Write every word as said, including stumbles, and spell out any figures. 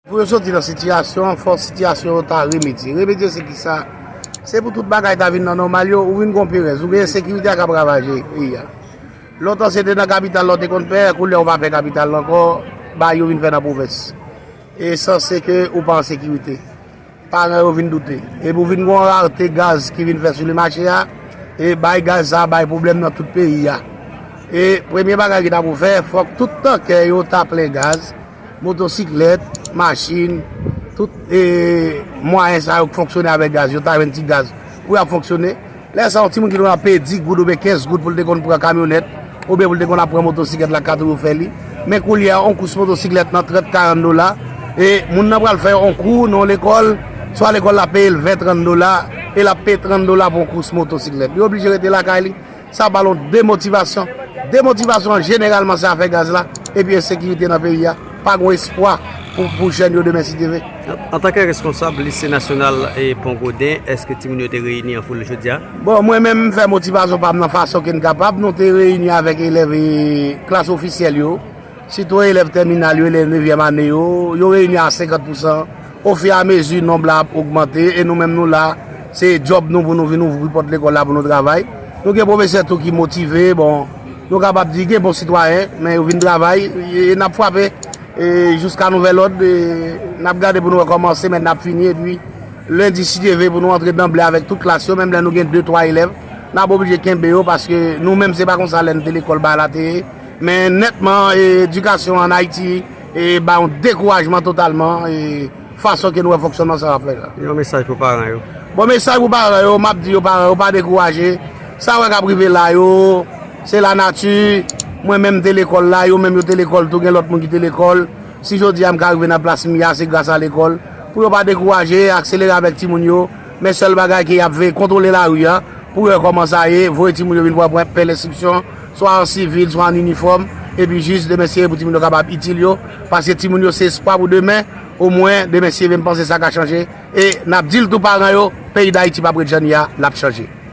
Pou yo soti nan sitiyasyon an, fòk sitiyasyon yo ta remedye. Remedye se kisa? Se pou tout bagay ta vin nan nòmal yo, ou vin gon perèz, ou gen ensekirite a k ap ravaje peyi a. Lontan se te nan kapital la w te konn pè, koulye a ou pa pè kapital la ankò, bagay yo vin fè nan pwovens. E sanse ke ou pa an sekirite. Paran yo vin doute. Epi w vin gon rarte gaz ki vin fè sou le mache a, e bay gaz sa a bay pwoblèm nan tout peyi a. E premye bagay ki ta pou fè, fòk tout tankè yo ta plen gaz, motosiklèt, machin, tout e, mwayen sa yo k fonksyone avèk gaz, yo ta jwenn ti gaz pou y ap fonksyone. Lè sa, yon timoun ki te konn ap peye dis goud oubyen kenz goud pou l te konn pran kamyonèt, oubyen pou l te konn ap pran motosiklèt la, ka toujou fè li. Men koulye a, yon kous motosiklèt nan trant, karant dola, e moun nan pral fè yon kou nan yon lekòl, swa lekòl la peye l ven, trant dola, e l ap peye trant dola pou yon kous motosiklèt. Li oblije rete lakay li. Sa ba l yon demotivasyon. Demotivasyon an jeneralman se afè gaz la, epi ensekirite nan peyi a. Pa gen espwa pou, pou jèn yo demen si Dye vle. Antanke reskonsab Lise Nasyonal e Pon Goden, èske timoun yo te reyini an foul jodi a? Bon, mwen menm, m fè motivasyon pa m nan fason ke n kapab. Nou te reyini avèk elèv e klas ofisyèl yo, sitou elèv tèminal yo, elèv nevyèm ane yo, yo reyini a senkant pousan. Ofiramezi, nonb la ap ogmante e nou menm nou la, se djòb nou pou nou vin ouvri pòt lekòl la pou nou travay. Nou gen pwofesè tou ki motive, bon, nou kapab di gen bon sitwayen, men yo vin travay e n ap frape e jiska nouvèl òd. E n ap gade pou nou wè kòman semèn nan ap fini, epi lendi, si Dye vle, pou nou antre danble avèk tout klas yo, menm lè nou gen de, twa elèv, n ap oblije kenbe yo, paske nou menm, se pa konsa lè n te lekòl, bagay la te ye. Men nètman, e, edikasyon ann Ayiti e ba yon dekourajman totalman, e, fason ke nou wè fonksyònman sa ap fè la. Yon mesaj pou paran yo. Bon, mesaj pou paran yo, m ap di yo, paran yo, pa dekouraje. Sa w wè k ap rive la yo, se lanati. Mwen menm, m te lekòl la, yo menm yo te lekòl tou, gen lòt moun ki te lekòl. Si jodi a m ka rive nan plas m ye a, se gras a lekòl. Pou yo pa dekouraje, akselere avèk timoun yo. Men sèl bagay ke y ap veye kontwole lari a, pou yo wè kòman sa ye, voye timoun yo vin pran pwen pè lenstriksyon, swa an sivil, swa an inifòm, epi jis demen si Dye vle pou timoun yo kapab itil yo, paske timoun yo se espwa pou demen, omwen demen si Dye vle m panse sa ka chanje, e n ap di l tou paran yo, peyi Dayiti p ap ret jan l ye a, l ap chanje.